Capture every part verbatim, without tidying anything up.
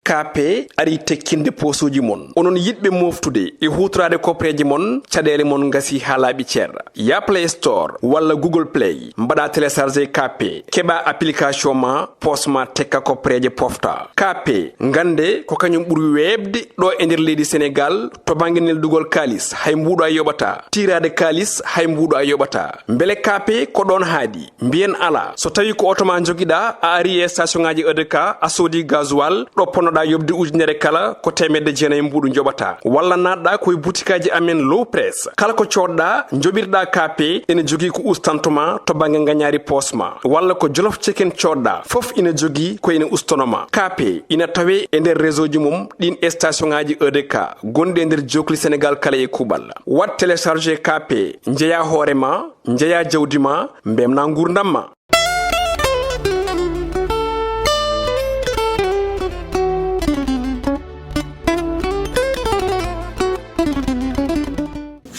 K P arii tekkinde poosuuji mon. Onon yiɗɓe mooftude e huutoraade kopreeje mon, caɗeele mon ngasii haa laaɓi cer. Yah Play Store walla Google Play, mbaɗaa télécharger K P, keɓaa application ma, poos ma tekka kopreeje pofta. K P, ngannde ko kañum ɓuri weeɓde ɗo e nder leydi Senegaal to bannge neldugol kaalis, hay mbuuɗo a yoɓataa. Tiiraade kaalis, hay mbuuɗo a yoɓataa. Mbele K P ko ɗoon haaɗi? Mbiyen alaa. So tawii ko oto ma njogiɗaa, a arii e station ŋaaji E D K, a soodii gasoil, ɗo ponnoɗaa yoɓde ujunere kala, ko teemedde jeenayi mbuuɗu njoɓataa. Walla naatɗaa ko e butikaaji amen Low Press. Kala ko coodɗaa, njoɓirɗaa K P, ene jogii ko ustanto ma to bannge ngañaari poos ma. Walla ko Jolof Chicken coodɗaa, fof ina jogii ko ene ustono ma. K P ina tawee e nder réseau ji mum ɗiin e station ŋaaji E D K gonɗi e nder jookli Senegaal kala e kuuɓal. Waɗ télécharger K P, njeyaa hoore ma, njeyaa jawdi ma, mbeltinaa nguurndam ma.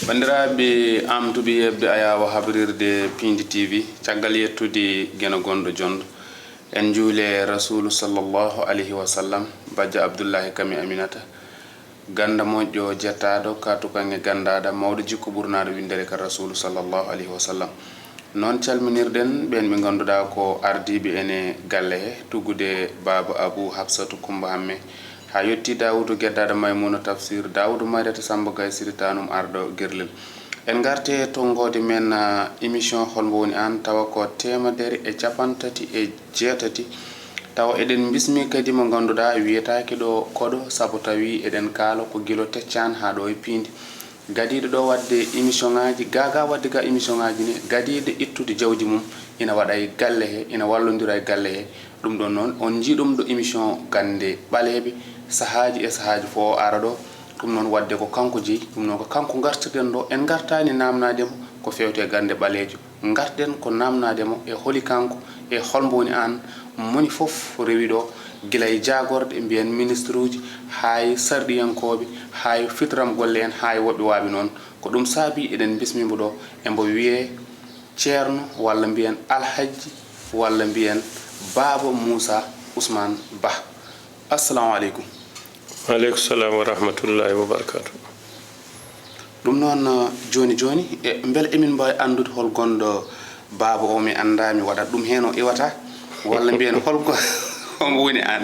Banndiraaɓe am tuɓi yeɓde ayaawo habrirde Piindi T V, caggal yettude Geno gonɗo jonɗo, en njuule Rasuulu sallallahu alayhi wa sallam, bajjo Abdullahi Kami Aminata, gannda moƴƴo jettaaɗo, ka tukanŋe ganndaaɗo, mawɗo jikku ɓurnaaɗo winndere ka Rasuulu sallallahu alayhi wa sallam. Noon calminirɗen ɓeen ɓe ngannduɗaa ko ardiiɓe ene galle he, tuggude Baaba Abu Hafsatu Kummba Hamme, haa yettii Daawudu Geddaaɗo Maymuna Tafsir, Daawudu Mayrata Samba Gaye Siri Taanum Arɗo Gerlel. En ngarte to ngoode men, ah, émission Hol Mbo Woni Aan, tawa ko teemedere e cappanɗe tati e jeetati. Tawa eɗen mbismi kadi mo ngannduɗaa wiyetaake ɗo koɗo, sabu tawi eɗen kaala ko gilo teccaan haa ɗo e piindi. Gadiiɗo ɗo waɗde émission ŋaaji, gaagaa waɗde ga émission ŋaaji ne, gadiiɗo ittude jawdi mum, ina waɗa e galle he, ina wallondira e galle he. Ɗum ɗoon noon, on njii ɗum ɗo émission Gannde Ɓaleeɓe, sahaaji e sahaaji fof o ara ɗo. Ɗum noon waɗde ko kanko jeyi, ɗum noon ko kanko ngartirɗen ɗo. En ngartaani naamnaade mo ko feewte e gannde ɓaleejo. Ngarten ko naamnaade mo e holi kanko, e hol mbo woni aan, moni fof rewi ɗo, gila e jaagorɗe, mbiyen ministruuji, haa e sarɗiyankooɓe, haa e fitram golle en, haa e woɓɓe waaɓe noon. Ko ɗum saabii eɗen mbismi mbo ɗo, e mbo wiyee Ceerno, walla mbiyen Alhajji, walla mbiyen Baaba Muusa Usmaan Bah. Assalamu aleykum. Waaleykum salam wa rahmatullahi wa barakatuh. Ɗum noon, jooni jooni, e, mbele emin mbaawi anndude hol gonɗo baaba o? Mi anndaa, mi waɗat ɗum heen o iwata, walla mbiyen hol go-, hombo woni aan?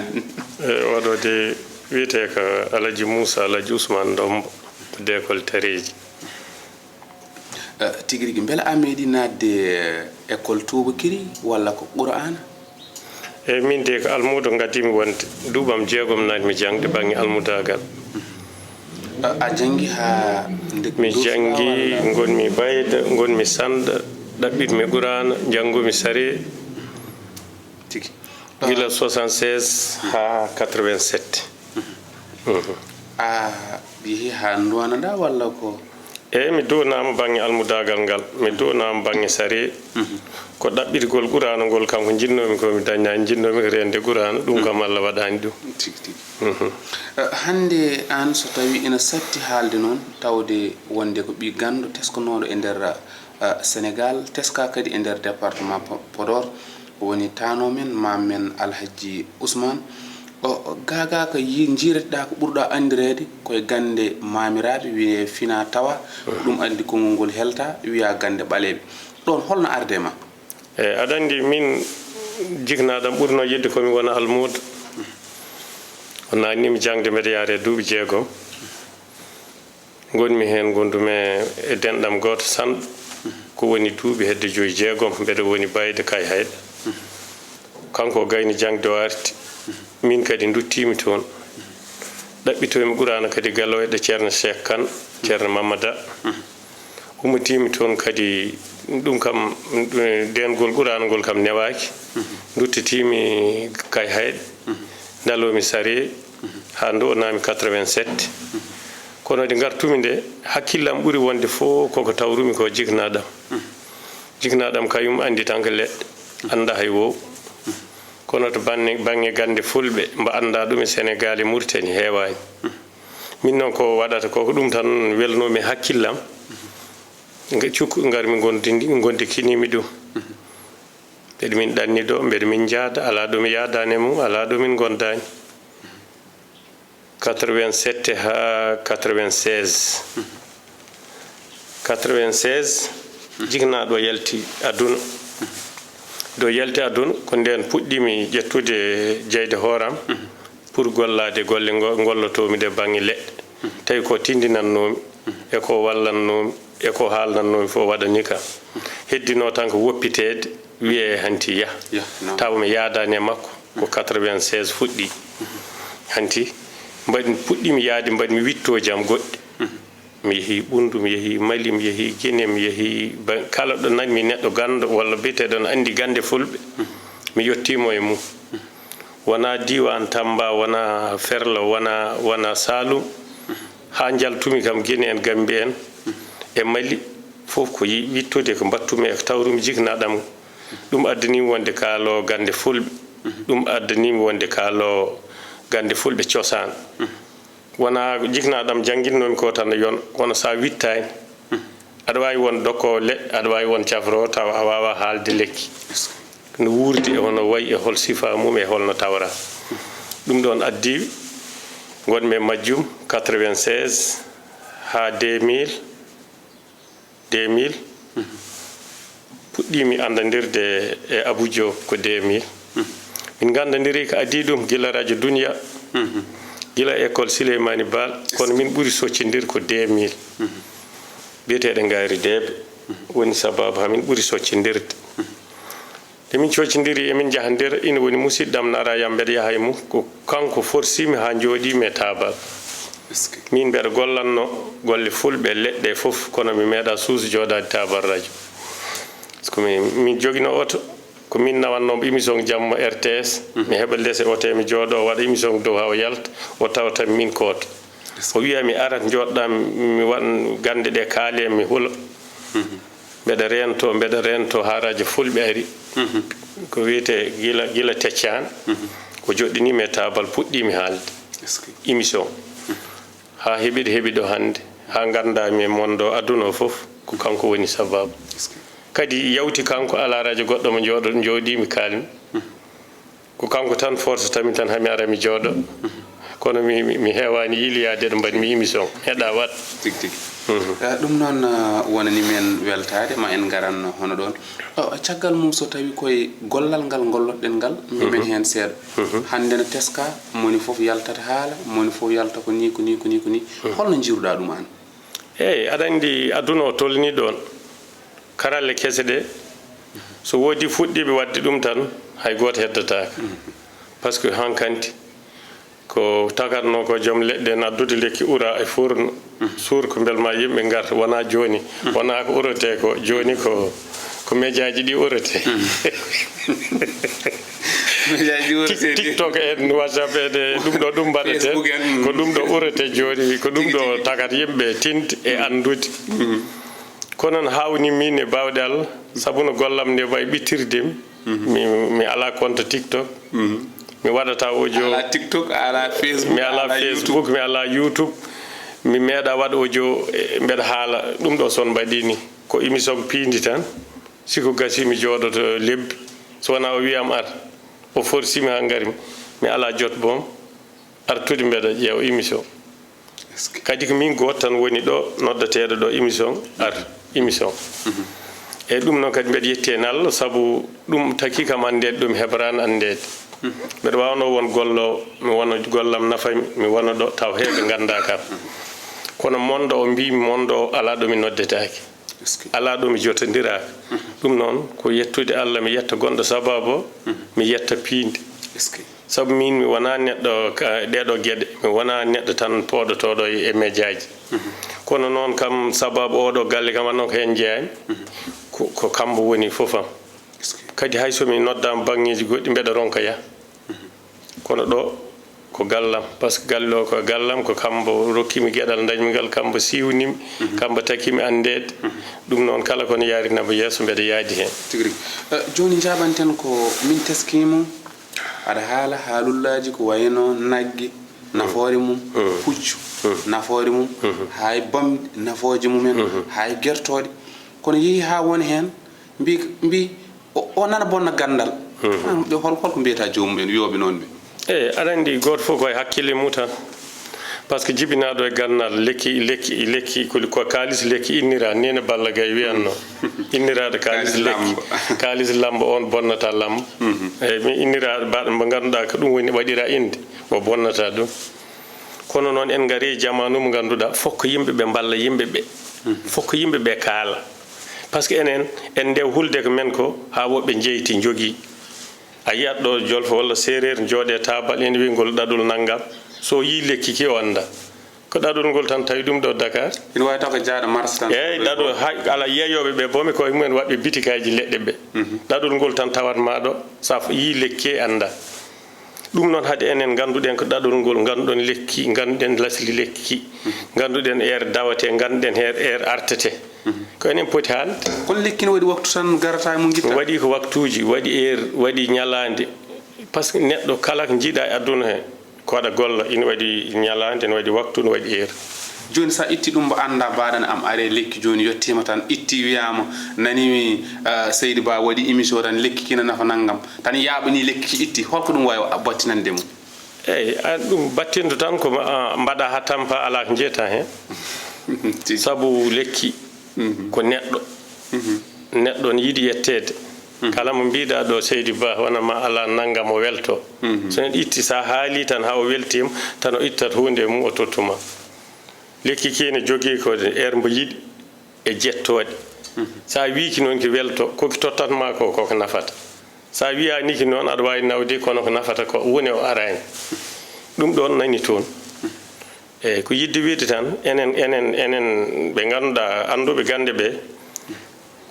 E, oɗo de wiyetee ko Alhaji Moussa Alhaji Ousmane Ndombo, to Deekol Tareeji. Eh, tigi rigi, mbele a meeɗi naatde, eh, école tuubakiri walla ko Qur'aana? Eey, min de ko almuudo ngaddiimi wonde. Duuɓi am jeegom naatmi jaŋde baŋŋe almudaagal. A, a janngi haa nde mi janngi, walla? Ngonmi Bayda, ngonmi Sannda, ɗaɓɓitmi Qur'aana, njanngumi Sariya. Tigi. Gila soixante-seize haa quatre-vingt-sept. Mhm. Mhm. A yehi haa nduwanaɗaa walla ko? Eey, mi duwanaama baŋŋe almudaagal ngal, mi duwanaama baŋŋe Sariya. Mhm. Ko ɗaɓɓitgol Qur'aana ngol kam ko njinnoomi ko mi dañaani, njinnoomi ko reende Qur'aana, ɗum kam Allah waɗaani ɗum. Tigi, tigi. Mhm. Eh, hannde aan so tawii ina satti haalde noon, tawde wonde ko ɓii ganndo teskonooɗo e nder, eh, Senegaal, teskaa kadi e nder département Po-, Podor, woni taanoo men, maam men Alhajji Usmaan. O, o, gaa gaa ko yi-, njiireteɗaa ko ɓurɗaa anndireede ko e gannde maamiraaɓe, wiyee finaa tawaa, ko ɗum addi konngol ngol heltaa, wiyaa gannde ɓaleeɓe. Ɗoon, hol no arde ma? Eey, aɗa anndi, min jiknaaɗo am ɓurnoo yiɗde ko mi wona almuudo. O naatnii mi jaŋde, mbeɗa yahree duuɓi jeegom. Ngonmi heen, ngondumi e denɗam gooto sanɗo, ko woni duuɓi hedde joyi jeegom, mbeɗa woni Bayda Kayhayɗa. Kanko o gayni jaŋde o arti, min kadi nduttiimi toon. Ɗaɓɓitoymi Qur'aana kadi galoyɗo Ceerno Seek Kan, Ceerno Mamada. Ummitiimi toon kadi, ɗum kam, deengol Qur'aana ngol kam newaaki. Nduttitiimi Kayhayɗa, ndaloomi Sariya, haa nduwanaami quatre-vingt-sept. Kono nde ngartumi nde, hakkille am ɓuri wonde fof koko tawrumi ko jiknaaɗo am. Jiknaaɗo am kañum anndi tan ko leɗɗe, anndaa hay woowu. Kono to banne, baŋŋe gannde fulɓe, mbo anndaa ɗum e Senegaal e Muritani heewaani. Min noon ko waɗata ko, ko ɗum tan welnoomi hakkille am. Nga cukku ngarmi ngondi-, ngondikiniimi ɗum. Mbeɗa min ɗanni ɗo, mbeɗa min njaada, alaa ɗo mi yaadaani e mum, alaa ɗo min ngondaani. Quatre-vingt-sept haa quatre-vingt-seize. Quatre-vingt-seize, jiknaaɗo yalti aduna. Ɗo yalti aduna, ko ndeen puɗɗiimi ƴettude jeyde hooram pour gollaade golle ngo-, ngollotoomi ɗe baŋnge leɗɗe. Tawi ko tindinannoomi, e ko wallannoomi, e ko haalnannoomi fof waɗanii kam. Heddinoo tan ko woppiteede, wiyee hanti yah. Yah, naam. Tawa mi yaadaani e makko, ko quatre-vingt-seize fuɗɗii. Hanti mbaɗi, puɗɗiimi yahde, mbaɗmi wittooji am goɗɗi. Mi yehii Ɓunndu, mi yehii Mali, mi yehii Gine, mi yehii ba-, kala ɗo nanmi neɗɗo ganndo walla biyeteeɗo no anndi gannde Fulɓe, mi yottiimo e mum. Wonaa diiwaan Tamba, wonaa Ferlo, wonaa, wonaa Saalum, haa njaltumi kam Gine en, Gammbi en, e Mali, fof ko yi-, wittude ko mbaɗtumi e ko tawrumi jiknaaɗo am. Ɗum addaniimi wonde kaaloowo gannde Fulɓe. Ɗum addaniimi wonde kaaloowo gannde Fulɓe cosaan. Wonaa jiknaaɗo am jannginnoomi ko tan yon, kono so a wittaani, aɗa waawi won dokkoowo leɗɗe, aɗa waawi won cafroowo, tawa a waawaa haalde lekki. No wuurdi, e hono wayi, e hol sifaa mum, e hol no tawraa. Ɗum ɗoon addi ngonmi e majjum quatre-vingt-seize haa deux mille, deux mille. Puɗɗiimi anndandirde e Abou Diop ko deux mille. Min nganndondiri ko adii ɗum gila Radio Dunia, gila école Souleymane Baal, kono min ɓuri soccindir ko deux mille. Biyeteeɗo Ngaari Deebe woni sabaabu haa min ɓuri soccindirde. Nde min cocindiri, emin njaha nder, ina woni musidɗo am nara yam, mbeɗa yaha e mum. Ko kanko forsiimi haa njooɗiimi e taabal. Est-ce que? Min mbeɗa gollanno golle Fulɓe, leɗɗe fof, kono mi meeɗa suus jooɗaade taabal radio. Ko mi, min jogino oto, ko min nawannoo émission jamma R T S. Mi heɓa lese oto, mi jooɗo, o waɗa émission dow haa o yalta, o tawta min ko oto. O wiya mi arat, njooɗɗaa, mi waɗa gannde ɗe, kaale, mi hula. Mbeɗa reento, mbeɗa reento haa radio Fulɓe ari. Ko wiyetee gila, gila Teccaan. O joɗɗiniimi e taabal, puɗɗiimi haalde. Est-ce que? Émission. Haa heɓiɗo, heɓiɗo hannde. Haa nganndaa mi e monde o, aduna o fof, ko kanko woni sabaabu. Est-ce que? Kadi yawti kanko, alaa radio goɗɗo mo njooɗo, njooɗiimi kaalmi. Ko kanko tan force tami tan hami ara mi jooɗo. Kono mi, mi, mi heewaani yiliyaade ɗo mbaɗmi émission. Heɗa waɗ. Tigi, tigi. Eh, ɗum noon, eh, wonani men weltaade, ma en ngaran hono ɗoon. Oh, caggal mum, so tawi koye gollal ngal ngolloɗen ngal, mbimen heen seeɗa. Hannde no teska, moni fof yaltata haala, moni fof yalta ko ni, ko ni, ko ni, ko ni. Holno njiiruɗaa ɗum aan? Eey, aɗa anndi aduna o tolni ɗoon. Karalle kese ɗe, so woodi fuɗɗiiɓe waɗde ɗum tan, hay gooto heddataaka. Parce que hankanti ko tagatnoo ko joom leɗɗe en addude lekki ura e fuurno, suur ko mbel ma yimɓe ngarta, wonaa jooni, wonaa ko uretee ko, jooni ko, ko mejaaji ɗi uretee. Mejaaji ɗi uretee ɗi. TikTok en, WhatsApp en, e ɗum ɗo ɗum mbaɗeten. Facebook en. Ko ɗum ɗo uretee jooni, ko ɗum ɗo tagat yimɓe tinde e anndude. Kono noon, haawnii miin e baawɗe Allah, sabu no gollam nde wayi ɓittirde mi. Mi, mi alaa compte TikTok. Mi waɗataa audio. Alaa TikTok, alaa Facebook, mi alaa alaa YouTube. Facebook, mi alaa YouTube. Mi meeɗaa waɗ audio, e, mbeɗa haala. Ɗum ɗo so on mbaɗii ni, ko émission piindi tan. Si ko gasii, mi jooɗoto lebbi. So wonaa o wiyaam ar, o forsiimi haa ngari, mi alaa jot boom. Artude mbeɗa ƴeewa émission. Est-ce que? Kadi ko min gooto tan woni ɗo noddateeɗo ɗo émission, ar émission. Eyi, ɗum noon kadi mbeɗa yetti heen Allah, sabu ɗum taki kam anndeede, ɗum heɓraani anndeede. Mbeɗa waawnoo won gollo, mi wona gollam nafa mi, mi wona ɗo taw heewɓe nganndaa kam. Kono monde o mbiimi, monde o alaa ɗo mi noddetaake. Est-ce que? Alaa ɗo mi jotondiraaka. Ɗum noon ko yettude Allah, mi yetta gonɗo sabaabu o, mi yetta piindi. Est-ce que? Sabu miin mi wonaa neɗɗo ka ɗeeɗoo geɗe, mi wonaa neɗɗo tan pooɗotooɗo e mejaaji. Kono noon kam, sabaabu oo ɗoo galle kam, annoo ko heen njeyaami, ko, ko kambo woni fof am. Est-ce que? Kadi hay so mi noddaama baŋŋeeji goɗɗi, mbeɗa ronka yah. Kono ɗo ko gallam, parce que galle o ko gallam, ko kambo rokkimi geɗal, dañmi ngal, kambo siwnimi, kambo takimi anndeede. Ɗum noon, kala ko no yaarinamo yeeso, mbeɗa yaadi heen. Tigi rigi. Eh, jooni, njaaɓanten ko min teskii mo, aɗa haala haalullaaji ko wayno nagge, nafoore mum, puccu, nafoore mum, hay bamɗi, nafooje mumen, hay gertooɗe. Kono yehi haa won heen, mbi, mbi, o, o nana bonna ganndal. Ɓe hol, holko mbiyata joomum en, wiyooɓe noon ɓe? Eyi, aɗa anndi gooto fof ko e hakkille mum tan. Par ce que jibinaaɗo e gannal, lekki, lekki, lekki, ko, ko kaalis lekki innira, ni ne Balla Gaye wiyanno. Inniraaɗo kaalis Kaalis lekki, lambo. Kaalis lambo on bonnata lambo. Mhm. Eyyi, mi inniraaɗo baɗɗo mo ngannduɗaa ko ɗum woni waɗira innde, mo bonnata ɗum. Kono noon en ngari e jamaanu mo ngannduɗaa, fof ko yimɓe ɓe mballa yimɓe ɓe. Mhm. Fof ko yimɓe ɓe kaala. Par ce que enen, en ndew hulde ko men ko, haa woɓɓe njeyti, njogii. A yiyat ɗo Jolfo walla Seereer jooɗe taabal, ene wiya ngol ɗaɗol nanngam. So yii lekki ki, o annda. Ko ɗaɗol ngol tan tawi ɗum ɗo Dakar. Ina waawi taw ko jaaɗo mars tan. Eyyi, ɗaɗol, hay, ala yeeyooɓe ɓe, bomi koye mumen waɗɓe bitikaaji leɗɗe ɓe. Mhm. Ɗaɗol ngol tan tawat ma ɗo, sa f-, yii lekki, annda. Ɗum noon, haade enen ngannduɗen ko ɗaɗol ngol, ngannduɗen lekki, ngannduɗen lasli lekki, mhm, ngannduɗen heure dawate, ngannduɗen heure, heure artete. Mhm. Ko enen poti haalde. Kono lekki ne waɗi waktu tan garata e mum gitta? Waɗi ko waktuuji, waɗi heure, waɗi ñalaande. Par ce que neɗɗo kala ko njiiɗa e aduna he, ko waɗa golla, ina waɗi ñalaande, ina waɗi waktu, ina waɗi heure. Jooni, so a itti ɗum, mbo annda, mbaɗan am are lekki, jooni yettiima tan, itti, wiyaama, nani mi, ah, Seydi Ba waɗi émission tan, lekki kina nafa nanngam, tan yaaɓani lekki ki itti, holko ɗum waawi battinande mum? Eyyi, a, ɗum battinto tan ko ma-, a, mbaɗa haa tampa, alaa ko njeeta heen. Tigi. Sabu lekki, mhm, ko neɗɗo. Mhm. Neɗɗo ne yiɗi yetteede. Mhm. Kala mo mbiɗa ɗo, Seydi Ba, wona ma alaa nanngam, o welto. Mhm. So neɗɗo itti, so a haali tan haa o weltiima, tan o ittat huunde e mum, o tottuma. Lekki ki ne jogii ko heure mbo yiɗi e jettooɗe. Mhm. So a wiiki noon ki welto, ko ki tottat ma ko, ko ko nafata. So a wiyaani ki noon, aɗa waawi nawde, kono ko nafata ko woni o araani. Ɗum ɗoon nani toon. Eyyi, ko yiɗde wiide tan, enen, enen, enen ɓe ngannduɗaa annduɓe gannde ɓe,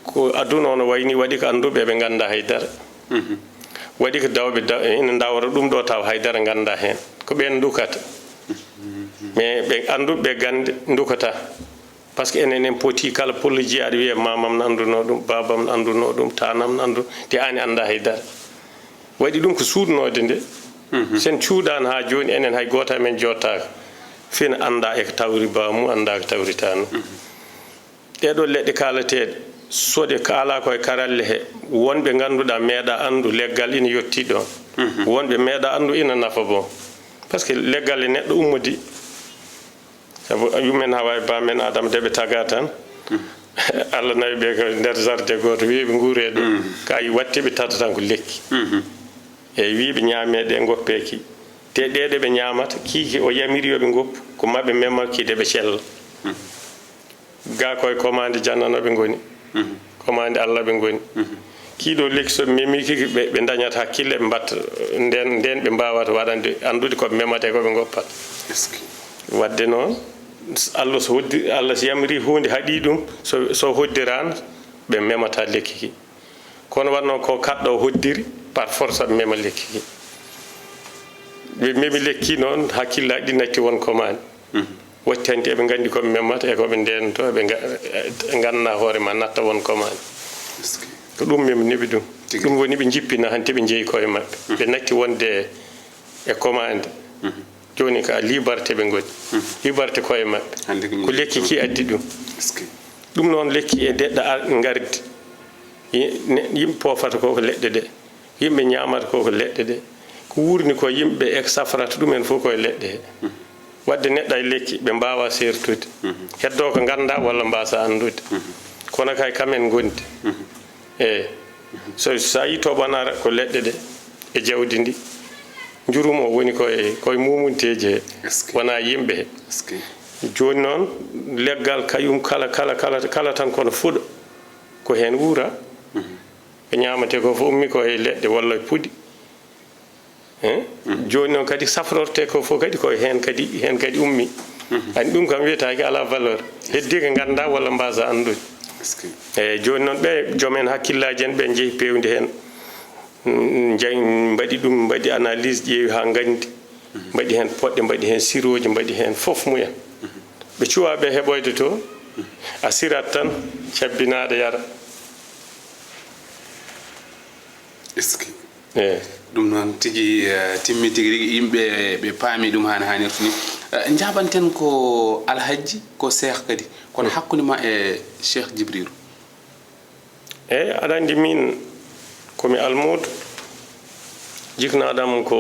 ko aduna o no wayi ni, waɗi ko annduɓe ɓe nganndaa hay dara. Mhm. Waɗi ko dawɓe da-, ina ndawra ɗum ɗo taw hay dara nganndaa heen. Ko ɓeen ndukata. Mhm. Mais ɓe annduɓe ɓe gannde ndukata. Par ce que enen en poti kala pullo jiyaaɗo wiya mamam ne anndunoo ɗum, babam ne anndunoo ɗum, tanam ne anndu, te aan a anndaa hay dara. Waɗi ɗum ko suuɗnoode nde. Mhm. Sen cuuɗaano haa jooni, enen hay gooto amen jooɗtaaka. Fina anndaa e ko tawri baamu, anndaa ko tawri taanu. Mhm. Ɗee ɗoo leɗɗe kaalateeɗe, so ɗe kaalaa ko e karalle he, wonɓe ngannduɗaa meeɗa anndu leggal ina yotti ɗoon. Mhm. Wonɓe meeɗa anndu ina nafa boom. Par ce que leggal e neɗɗo ummodi. Sabu yummen Hawa e baamen Adama de ɓe tagaa tan. Mm. Allah nawi ɓe ko nder jardin gooto, wiyi ɓe nguuree ɗo. Mm. Ka yi watti ɓe tata tan ko lekki. Mhm. E wiyi ɓe ñaamee ɗe, ngoppee ki. Te ɗe ɗe ɓe ñaamata, kii ki o yamiri yo ɓe ngoppu, ko maɓe mema ki de ɓe cella. Mm. Gaa koye commande jannanooɓe ngoni. Mhm. Commande Allah ɓe ngoni. Mhm. Kii ɗoo lekki so ɓe memii ki, ɓe, ɓe ndañat hakkille, ɓe mbatta ndeen, ndeen ɓe mbaawata waɗande, anndude ko ɓe memata e ko ɓe ngoppata. Est-ce que? Waɗde noon, Allah so hoddi-, Allah so yamiri huunde haɗi ɗum, so, so hoddiraano, ɓe memata lekki ki. Kono waɗno ko kaɗɗo o hoddiri, par force aɓe mema lekki ki. Ɓe memi lekki noon, hakkillaaji ɗi natti won commande. Mhm. Watti hanti eɓe nganndi ko ɓe memata e ko ɓe ndeenotoo, eɓe nga-, e ngannda hoore ma natta won commande. Est-ce que? Ko ɗum memi neɓi ɗum. Tigi. Ɗum woni ɓe njippina hanti ɓe njeyi koye maɓɓe. Mhm. Ɓe natti wonde e commande. Mhm. Jooni ka liberté ɓe ngoni. Mhm. Liberté koye maɓɓe. Hannde ko ko lekki ki addi ɗum. Est-ce que? Ɗum noon lekki e deɗɗa ar-, ngardi. Yi-, ne-, yimɓe poofata ko ko leɗɗe ɗe. Yimɓe ñaamata ko ko leɗɗe ɗe. Ko wuurni ko yimɓe e safrata ɗumen fof ko e leɗɗe he. Mhm. Waɗde neɗɗo e lekki ɓe mbaawa seertude. Mhm. Heddoo ko ngannda walla mbaasa anndude. Mhm. Kono kay kamen ngondi. Mhm. Eyi. So, so a yii toɓanara ko leɗɗe ɗe e jawdi ndi. Njurum o woni koye, koye mumunteeji he. Est-ce que? Wonaa yimɓe he. Est-ce que? Jooni noon, leggal kayum kala, kala, kala, kala tan kono fuɗo. Ko heen wuura. Mhm. Ko ñaametee ko fof ummi ko e leɗɗe walla e puɗi. Hein? Mhm. Jooni noon kadi safrortee ko fof kadi ko heen kadi, heen kadi ummi. Mhm. Ani ɗum kam wiyetaake alaa valeur. Heddii ko ngannda walla mbaasa anndude. Est-ce que? Eeyi, jooni noon ɓe joom en hakkillaaji en ɓe njehi peewndi heen. Mm, njahi, mbaɗi ɗum, mbaɗi analyse, ƴeewi haa nganndi. Mhm. Mbaɗi heen poɗɗe, mbaɗi heen sirooji, mbaɗi heen fof mumen. Mhm. Ɓe cuwaa ɓe heɓoyde to, mhm, a sirat tan, cabbinaa aɗa yara. Est-ce que? Eeyi. Ɗum noon tigi, eh, timmi tigi rigi, yimɓe ɓe paami ɗum haa no haanirta ni. Eh, njaaɓanten ko Alhajji, ko Seex kadi. Kono, mm, hakkunde ma e Cheikh Djibrilu? Eeyi, aɗa anndi min ko mi almuudo, jiknaaɗo am ko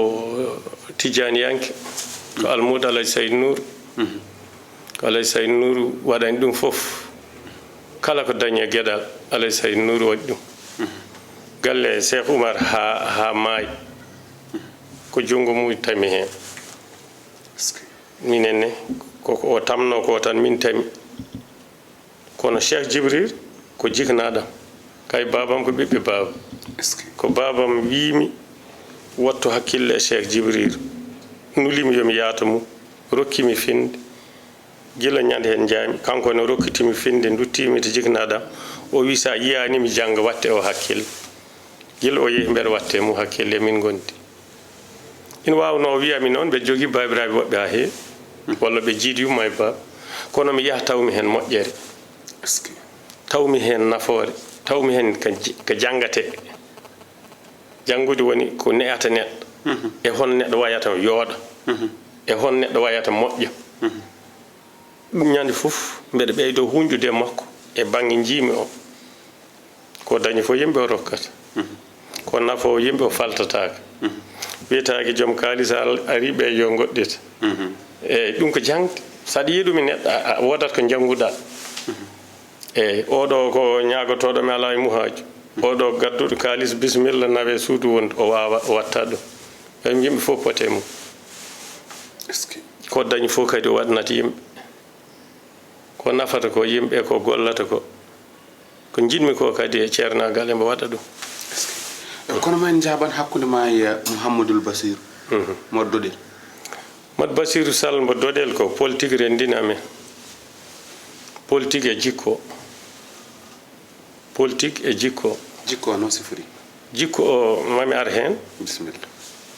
Tijjaaniyanke, ko almuudo Alhaji Sayd Nour. Ko Alhaji Saydou Nour waɗani ɗum fof. Kala ko dañi e geɗal, Alhaji Saydou Nour waɗi ɗum. Galle Cheikh Oumar haa, haa maayi, ko junngo mum tami heen. Minen ne, ko ko o tamnoo ko tan min tami. Kono Cheikh Djibril ko jiknaaɗam, kay baabam ko ɓiɓɓe baaba. Ko baabam wiimi, "Wottu hakkille e Cheikh Djibril." Nulimi yo mi yaata mum, rokkimi finde. Gila ñande heen njaami, kanko ne rokkitimi finde, nduttimi to jiknaaɗam. O wi, "Sa yiyaani mi jannga, watte o hakkille." Gila o yehi, mbeɗa watte mum hakkille, min ngondi. Ina waawnoo o wiya mi noon, mbeɗa jogii baabiraaɓe woɓɓe haa heewi, walla ɓe jiidi yumma e baaba. Kono mi yaha tawmi heen moƴƴere. Tawmi heen nafoore, tawmi heen ko j-, ko janngatee. Janngude woni ko ne'ata neɗɗo. E hon neɗɗo wayata yooɗa. E hon neɗɗo wayata moƴƴa. Ɗum ñande fof mbeɗa ɓeydo huunƴude e makko e baŋŋe njiimi o. Ko dañi fof yimɓe o rokkata. Ko nafoowo yimɓe o faltataaka. Wiyetaake joom kaalis a-, ari ɓe yo ngoɗɗit. Eeyi, ɗum ko jaŋde. Saɗa yiɗumi neɗɗo, a, a woodat ko njannguɗaa. Eeyi, oɗo ko ñaagotooɗo mi alaa e muhaaju. Oɗo gadduɗo kaalis, bisimilla, nawe suudu wondu, o waawa, o watta ɗum. Eeyi, yimɓe fof pote mum. Ko dañi fof kadi o waɗnata yimɓe. Ko nafata ko yimɓe, ko gollata ko. Ko njiɗmi ko kadi e ceernaagal, emo waɗa ɗum. Kono ma en njaaban hakkunde ma e Mouhamadoul Bassir, mo Dodel. Mouhamadou Bassirou Sall mo Dodel ko politique renndini amen. Politique e jikko. Politique e jikko. Jikko o no sifori? Jikko o, mami ar heen. Bisimilla.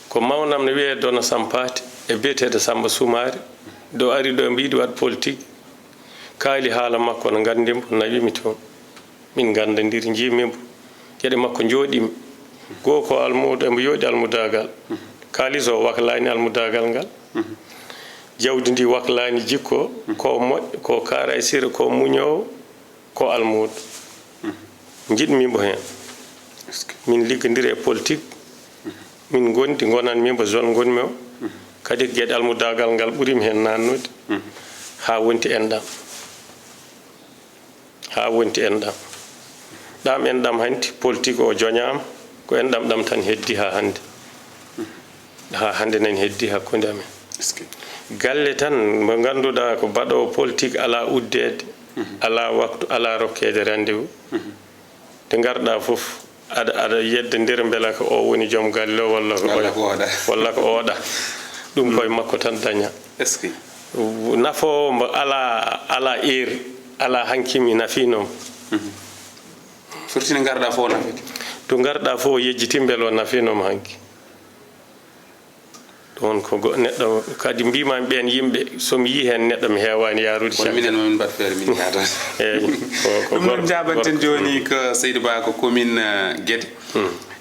Ko mawnam no wiyee Dono Sampaate e biyeteeɗo Samba Soumaré. Ɗo ari ɗo, mbiɗi waɗ politique. Kaali haala makko no nganndi mbo, nawimi toon. Min nganndondiri, njiimi mbo. Geɗe makko njooɗimi. Goo ko almuudo, emo yooɗi almudaagal. Kaalis o waklaani almudaagal ngal. Jawdi ndi waklaani jikko, ko moƴƴo, ko kaara e sira, ko muñoowo. Ko almuudo. Njiɗmi mbo heen. Min liggondira e politique. Min ngondi, ngonanmi mbo zone ngonmi o. Kadi geɗe almudaagal ngal ɓurimi heen naannude. Haa wonti enɗam. Haa wonti enɗam. Ɗam enɗam hanti, politique o joñaama, ko enɗam ɗam tan heddi haa hannde. Haa hannde nani heddi hakkunde amen. Galle tan mo ngannduɗaa ko baɗoowo politique alaa uddeede, alaa waktu, alaa rokkeede rendez-vous. Nde ngarɗaa fof, aɗa, aɗa yedda nder mbela ko o woni joom galle o walla ko oya, walla ko oɗa. Ɗum koye makko tan daña. Nafoowo mbo alaa, alaa heure, alaa hanki mi nafiinomo. Firti nde ngarɗaa fof o nafike? To ngarɗaa fof o yejjiti mbela o nafiinomo hanki. Ɗum ko go-, neɗɗo kadi mbiimaami ɓeen yimɓe, so mi yii heen neɗɗo mi heewaani yaarude. Kono minen ma min mbaɗ feere min njaata. Eeyi, ko, ko ɗum noon gor-, njaabaten jooni ko Seydou Ba ko commune, eh, Guédé.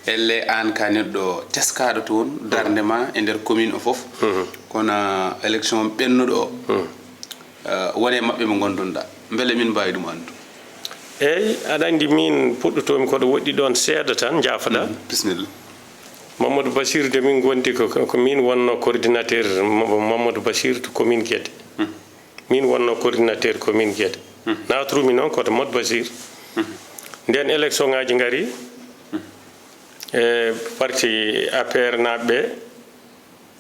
Elle aan ka neɗɗo teskaaɗo toon, darnde ma e nder commune o fof. Kono élection ɓennuɗo o, eh, wone maɓɓe mo ngondunɗaa. Mbele min mbaawi ɗum anndu? Eeyi, aɗa anndi min puɗɗotoomi ko ɗo woɗɗi ɗoon seeɗa tan, njaafoɗaa. Bisimilla. Mamadou Bassir de min ngondi ko, ko, ko min wonno coordinateur Mo-, Mamadou Bassir to commune Guédé. Min wonno coordinateur commune Guédé. Naatorumi noon ko to Mamadou Bassir. Ndeen élection ngaaji ngari, e parti A P R naaɓe ɓe,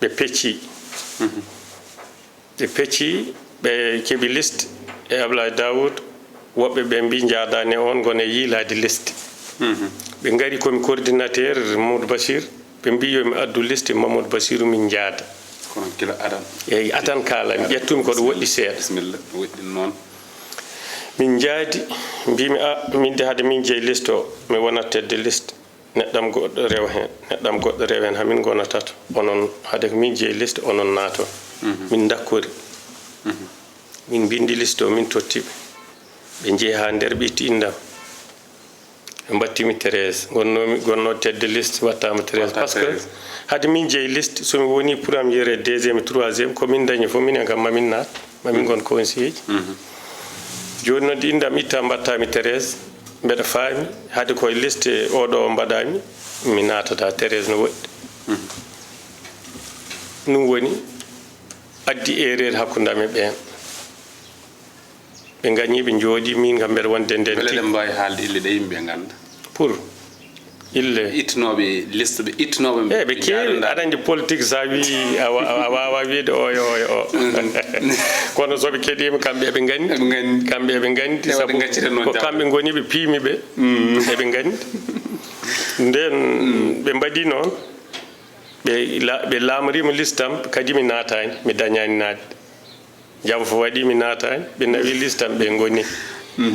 ɓe pecci. Ɓe pecci, ɓe keɓi liste e Ablaye Dawood. Woɓɓe ɓe mbi njaadaani e oon, ngone yiilaade liste. Ɓe ngari komi coordinateur Mamadou Bassir, ɓe mbi yo mi addu liste Mamadou Bassirou min njaada. Kono gila adan. Eeyi, adan kaalami, ƴettumi ko ɗo woɗɗi seeɗa. Bisimilla, woɗɗi noon. Min njaadi, mbimi, "A, min de hade min jeyi liste o, mi wonat tête de liste." Neɗɗam goɗɗo rewa heen, neɗɗam goɗɗo rewa heen, hamin ngona tato. Onon, hade ko min jeyi liste, onon naaton. Min ndakkori. Min mbindi liste o, min totti ɓe. Ɓe njehi haa nder, ɓe itti inndam. Ɓe mbattimi treize. Ngonnoomi, gonno tête de liste, wattama treize. Watta par ce que treize. Hade min jeyi liste, so mi woni premier e deuxième, troisième, ko min dañi fof, minen kam mamin naat. Mamin ngon conseiller ji. Jooni noon, inndam itta, mbattami treize, mbeɗa faami, hade koye liste oɗo o mbaɗami, mi naatata treize no woɗɗi. Ɗum woni, Addi erreur hakkunde am e ɓeen. Ɓe ngañii, ɓe njooɗii, miin kam mbeɗa wonde nden. Mbele ɗen mbaawi haalde ille ɗe yimɓe ngannda? Pour ille. Ittanooɓe liste ɓe, ittanooɓe ɓe. Eey, ɓe keewi. Aɗa anndi politique, so a wii a wa-, a waawaa wiyde oyo, oyo, o. Kono so ɓe keɗiima, kamɓe eɓe nganndi. Eɓe nganndi. Kamɓe eɓe nganndi. Sabu ko kamɓe ngoni ɓe piimi ɓe. Eɓe nganndi. Nden ɓe mbaɗi noon, ɓe la-, ɓe laamoriima liste am, kadi mi naataani, mi dañaani naatde. Jam fof waɗi, mi naataani, ɓe nawi liste am, ɓe ngoni.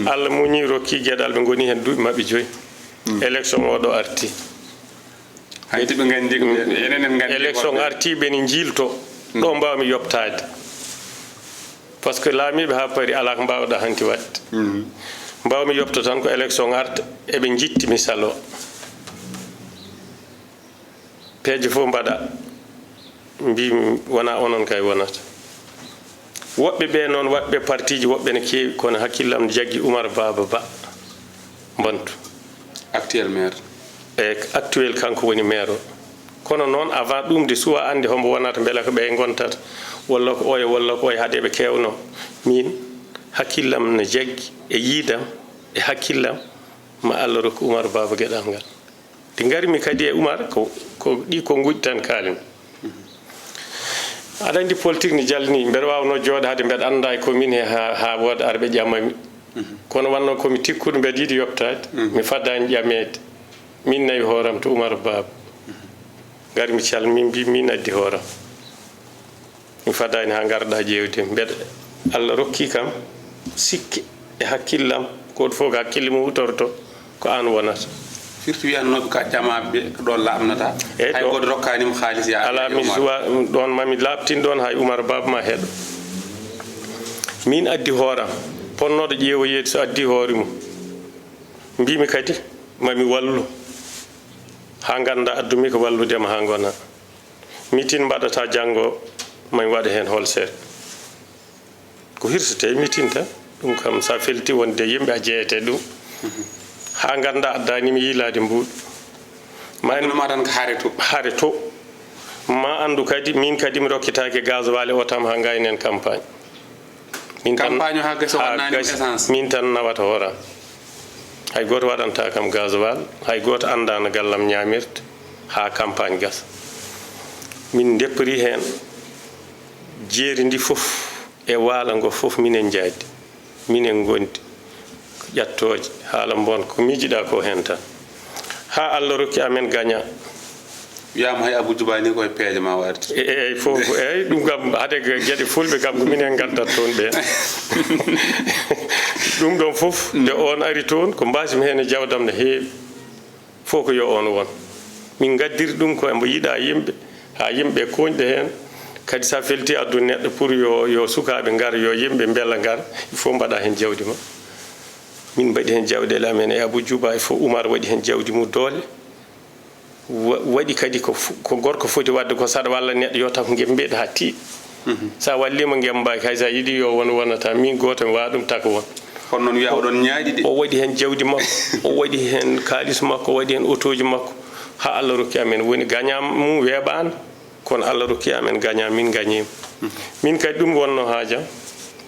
Allah muñi, rokki geɗal, ɓe ngoni heen duuɓi maɓɓe joyi. Élection o ɗo arti. Hanti ɓe nganndi ko ɓe, enen en nganndi. Élection arti, ɓe ne njiilto. Ɗo mbaawmi yoɓtaade. Par ce que laamiiɓe haa pari, alaa ko mbaawɗaa hanti waɗde. Mbaawmi yoɓta tan ko élection arta, eɓe njitti mi saloo. Peeje fof mbaɗa, mbimi wonaa onon kay wonata. Woɓɓe ɓe noon, waɗɓe partiiji, woɓɓe ne keewi, kono hakkillam ne jaggi Umar Baaba Ba Mbantu. Actuel maire. E actuel, kanko woni maire o. Kono noon, avant ɗum de, suwa annde hombo wonata, mbela ko ɓe ngontata, walla ko oya, walla ko oya, haade ɓe keewno. Min, hakkillam ne jaggi e yiidam, e hakkillam, ma Allah rokku Umar Baaba geɗal ngal. Nde ngarmi kadi e Umar, ko, ko ɗi konnguuji tan kaalmi. Aɗa anndi politique ne jalni, mbeɗa waawnoo jooɗaade, mbeɗa anndaa e commune he haa, haa wooda arɓe ƴamami. Kono wannoo ko mi tikkuɗo, mbeɗa yiɗi yoɓtaade, mi fadaani ƴameede. Min nawi hooram to Umar Baaba. Ngarmi calmi, mbi min addi hooram. Mi fadaani haa ngarɗaa ƴeewde. Mbeɗa, Allah rokki kam sikke e hakkillam, gooto fof ko hakkille mum hutorto, ko aan wonata. Firti wiyannooɓe ka ƴamaaɓe ɓe, ko ɗoon laaɓnata. Eey, hay ɗo gooto rokkaani mo haalis, yaa alaa, mi suwa ɗoon, ma mi laaɓtin ɗoon, hay Umar Baaba ma heɗo. Min addi hooram, ponnooɗo ƴeewoyeede so addi hoore mum. Mbimi kadi, ma mi wallu, haa ngannda addumi ko wallude ma haa ngona. Mitin mbaɗata janngo, ma mi waɗa heen holseede. Ko hirsete mitin tan, ɗum kam, so a felti wonde yimɓe, a jeeyete ɗum. Haa ngannda addaani mi yiilaade mbuuɗu. Ma en ma tan ko hare to. Hare to. Ma anndu kadi, min kadi mi rokkitaake gasoil e oto am haa ngaynen campagne. Min tan, campagne o haa gasi, haa wonnaani gasi, essence. Min tan nawata hooram. Hay gooto waɗanta kam gasoil, hay gooto anndaa no gallam ñaamirta haa campagne gasa. Min ndeppori heen jeeri ndi fof e waala ngo fof minen njaadi, minen ngondi. Ko ƴattooje, haala mbon, ko miijiɗaa ko heen tan. Haa Allah rokki amen gaña. Wiyaama hay Abou Djouba ni koye peeje ma o arti. E, e, fof, eey, ɗum kam hade ge-, geɗe fulɓe kam ko minen ngaddat toon ɓeen. Ɗum ɗoon fof, nde oon ari toon, ko mbaasmi heen e jawdam no heewi. Fof ko yo oon won. Min ngaddiri ɗum ko mbo yiɗaa yimɓe, haa yimɓe kooñɗe heen. Kadi so a felti addu neɗɗo pour yo, yo sukaaɓe ngar, yo yimɓe mbela ngar, il faut mbaɗa heen jawdi ma. Min mbaɗi heen jawɗeele amen e Abou Djouba, il faut Oumar waɗi heen jawdi mum doole. Wa-, waɗi kadi ko fu-, ko gorko foti waɗde ko, saɗa walla neɗɗo, yo taw ko ngembeɗa haa tiiɗa. Mhm. Sa walliima ngembaaki, hay sa yiɗi yo won, wonata. Min gooto mi waawa ɗum taka won. Kono noon wiya oɗon ñaaɗi de. O waɗi heen jawdi makko, o waɗi heen kaalis makko, o waɗi heen otooji makko, haa Allah rokki amen. Woni gañaam mum weeɓaani, kono Allah rokki amen gañaam, min gañiima. Mhm. Min kadi ɗum wonnoo haajam,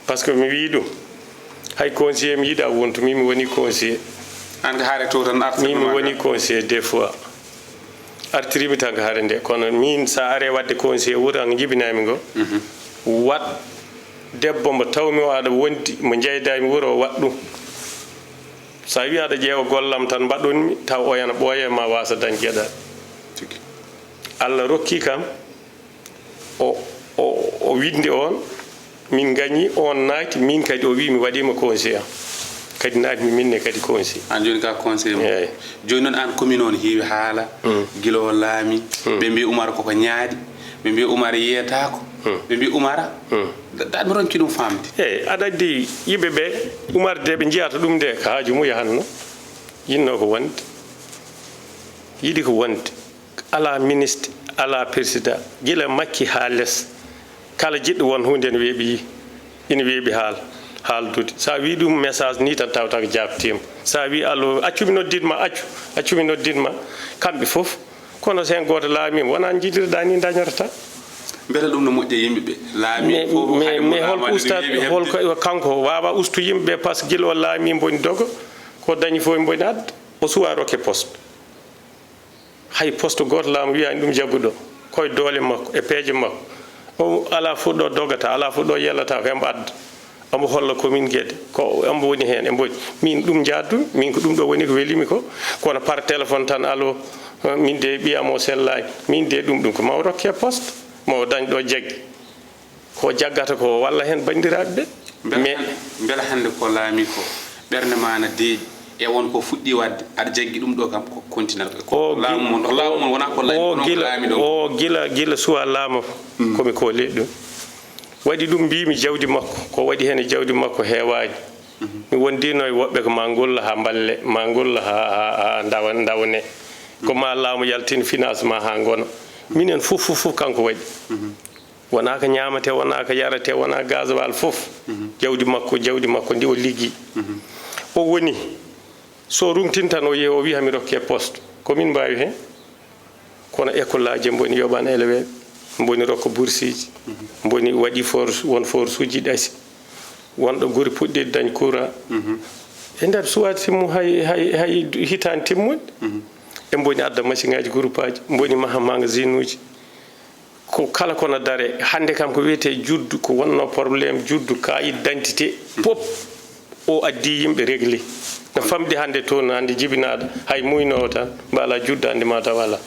par ce que mi wii ɗum, hay conseiller mi yiɗaa wontu, min mi woni conseiller. Aan ko haare to tan artirɗo ma. Min mi woni conseiller des fois. Artiriimi tan ko hare nde, kono min, sa are waɗde conseiller wuro an jibinami ngo, mhm, waɗ debbo mo tawmi o aɗa wondi, mo jeydami wuro, o waɗ ɗum. Sa wi aɗa ƴeewa gollam tan mbaɗunmi, taw o yana ɓooya ma wasa dañ geɗal. Tigi. Allah rokki kam, o, o, o windi on, min gañi, on naati, min kadi o wi mi waɗima conseiller am. Kadi naatmi min ne kadi conseiller. Aan jooni ka conseiller mo. Eey. Jooni noon aan commune o ne heewi haala, mm, gila o laami, mm, ɓe mbi Oumar koko ñaaɗi, ɓe mbi Oumar yeetaako, mm, ɓe mbi Oumar, mm, da-, da-, mi ronki ɗum faamde. Eey, aɗa addi yimɓe ɓe, Oumar de ɓe njiyata ɗum de, ko haaju mum yahanno, yinno ko wonde, yiɗi ko wonde. Alaa ministre, alaa président, gila Makki haa les. Kala jiɗɗo won huunde ene weeɓi, ene weeɓi haal-, haaldude. So a wii ɗum message nii tan tawata ko jaabtiima. So a wii allo, accu mi noddin ma, accu, accu mi noddin ma, kamɓe fof. Kono so heen gooto laamiima, wonaa njiɗirɗaa nii ndañorta. Mbele ɗum no moƴƴa yimɓe ɓe? Laami mais holko ustad holko kanko wawa ustu yimɓe ɓe? Par ce que gila o laami mboni dogo, ko dañi fof mboni adda, o suwa rokke poste. Hay poste goto laamu wiyani ɗum jagguɗo, koye doole makko e peeje makko. O ala fof ɗo dogata, ala fof ɗo yellata ko embo adda. Omo holla commune Guédé ko omo woni heen e mboɗi. Min ɗum njaaddu, min ko ɗum ɗo woni ko welimi ko. Kono par téléphone tan, allo, min de ɓiyam o sellaani, min de ɗum ɗum ko maw rokke poste, maw dañ ɗo jaggi. Ko jaggata ko walla heen banndiraaɓe ɓe. Mais mbela hannde ko laami ko ɓernde ma na deeƴi e won ko fuɗɗi waɗde, aɗa jaggi ɗum ɗo kam ko continal ko laamu mon, laamu mon wona ko laami ɗo. O gila gila suwa laama. Komi ko leɗɗum. Waɗi ɗum mbimi jawdi makko, ko waɗi heen e jawdi makko heewaani. Mi wondino e woɓɓe ko ma ngolla haa mballe, ma ngolla haa ndawa ndawne. Ko ma laamu yaltin financement haa ngona. Minen fof fof fof kanko waɗi. Wona ko ñaamate, wona ko yarate, wona gasoil fof. Jawdi makko, jawdi makko ndi o liggi. O woni so rungtin tan o yehi o wi hami rokke poste, ko min mbawi heen. Kono école aji mboni yoɓan élève, mboni rokka bourse uji, mboni waɗi force won force uji ɗasi, wonɗo guri puɗɗiɗe dañ courant. E nder suwat timmu hay hay hay hitani timmude. E mboni adda machine ngaji groupe aji, mboni maha magasin uji. Ko kala kono dare hannde kam ko wiyete juddu ko wonno problème juddu kayit d'identité pop. O addi yimɓe réglé no famɗi hannde toon hannde jibinaaɗo hay muynoowo tan mbaala judda hannde ma taw alaa.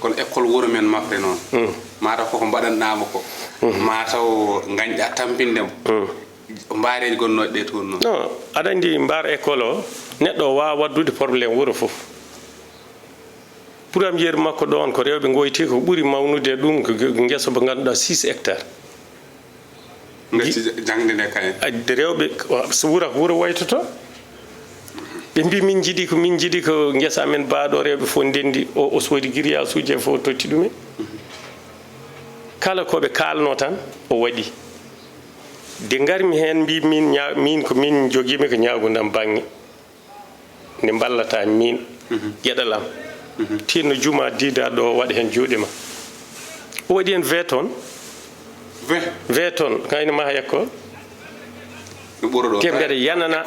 Kono école wuro men mafre noon mataw koko mbaɗanɗaama ko mataw gañɗa tampinde mo mbaareeji gonnooɗi ɗe toon noon. Non, aɗa anndi mbaar école o neɗɗo o waawa waɗdude problème wuro fof. Ɓuram yeru makko ɗoon ko rewɓe ngoyti ko ɓuri mawnude e ɗum ko ngesa ba ngannduɗaa six hectares. Ngati jangde nde kayen. Adde rewɓe so wura ko wuro waytoto. Ɓe mbi min jiɗi ko min jiɗi ko ngesa amen baaɗo rewɓe fof ndendi o o soodi grillage uji e fof totti ɗumen. Kala ko ɓe kaalno tan o waɗi. De ngarmi heen mbi min min ko min jogimi ko ñaagundam bannge. Nde mballata min geɗal am tinno juma dida ɗo waɗa heen juuɗe ma. O waɗi heen vingt tonnes. Vingt tonnes kayno maha école. Te mbeɗa yanana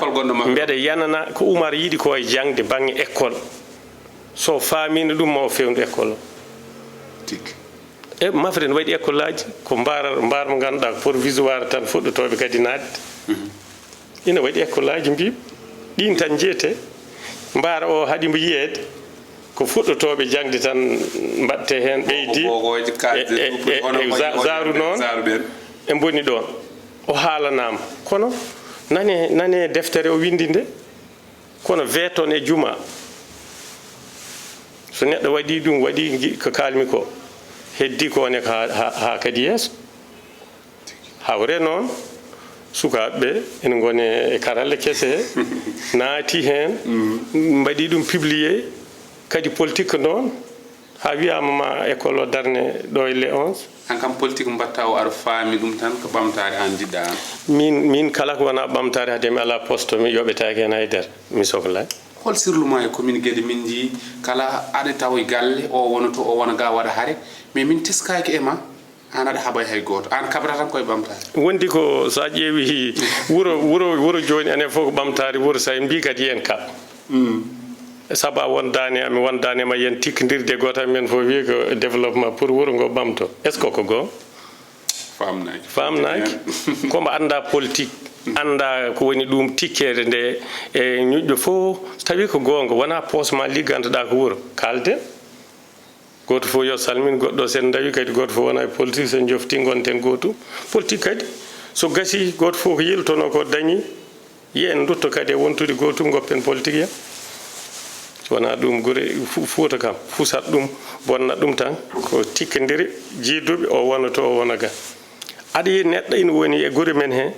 mbeɗa yanana ko Umar yiɗi ko e jangde bannge école. So faamino ɗum ma o fewndu école o. E mafre ne waɗi école aji ko mbar mbar mo ngannduɗaa ko provisoire tan fuɗɗotooɓe kadi naatde. Ina waɗi école aji mbiɓ ɗin tan jeete mbar o haɗi mbo yiyeede ko fuɗɗotooɓe jangde tan mbaɗte heen ɓeydi zaru noon e mboni ɗoon o haalanaama kono nane nane deftere o windi nde. Kono veton e juma so neɗɗo waɗi ɗum waɗi ko kalmi ko heddi ko ne ha kadi yeeso. Hawre noon sukaaɓe ɓe ene ngone e karalle kese naati heen mbaɗi ɗum publié kadi politique noon. Ha wiyama ma école o darne ɗo e le onze. An kam politique mbatta o aɗa faami ɗum tan ko ɓamtaare an jiɗɗa an. Min min kala ko wona ɓamtaare hade mi ala poste mi yoɓetaake hen haydara mi sohlay. Hol sirlu ma e commune Guédé min jii kala aɗa tawa galle o wona to o wona ga waɗa hare mais min teskaaki e ma. An aɗa haɓay hay gooto, an kaɓata tan koye ɓamtaare. Wondi ko so a ƴeewi wuro wuro wuro jooni enen fof ko ɓamtaare wuro so en mbi kadi yen kaɓ. Sabu a wondaani e am mi wondaani e ma yen tikkindirde gooto e men fof wii ko développement pour wuro ngo ɓamto est ce que ko goonga? Faamnaaki. Faamnaaki. Ko mbo anndaa politique anndaa ko woni ɗum tikkeede nde e ñuƴƴo fof so tawii ko goonga wonaa poos ma liggantoɗaa ko wuro kaalden. Gooto fof yo salmin goɗɗo sen ndawi kadi gooto fof wona e politique sen jofti gonten gootum. Politique kadi so gasi gooto fof ko yiltono ko dañi yen dutto kadi e wontude gootum goppen politique ya. Wona ɗum gure fuuta kam fusat ɗum bonna ɗum tan ko tikkandiri jiiduɓe o wona to o wona ga. Aɗa yi neɗɗo ina woni e gure men he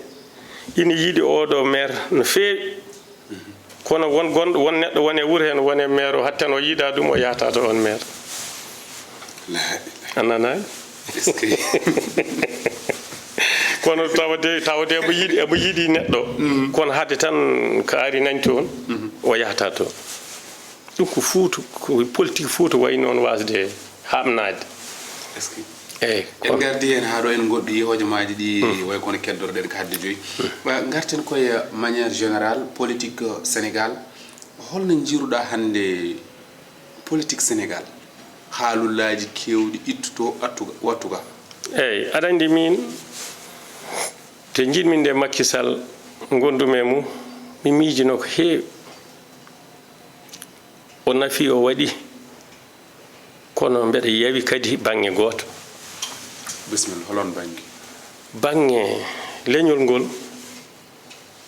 ina yiɗi oɗo maire no feewi. Kono won gonɗo won neɗɗo wone wuuro heen wone maire o hatten o yiɗa ɗum o yahata to on maire. A nanaani? Kono tawde tawde emo yiɗi emo yiɗi neɗɗo kono hade tan ko ari nani toon o yahata toon. Ɗum ko fuutu ko politique fuuta wayi noon wasde haɓnaade. Eyi, en ngardi heen haa ɗo, en ngoɗɗi hojomaaji ɗi, way kono keddorɗen ko hadde joyi. Wa-, ngarten koye manière générale, politique Sénégal. Holno njiiruɗaa hannde politique Sénégal? Haalullaaji keewɗi ittuto attuga, wattuga. Eyi, aɗa anndi min, te njiɗmi nde Macky Sall ngondumi e mum, mi miijino ko heewi. O nafi, o waɗi, kono mbeɗa yawi kadi baŋŋe gooto. Bisimilla, hol oon baŋŋe? Baŋŋe leñol ngol,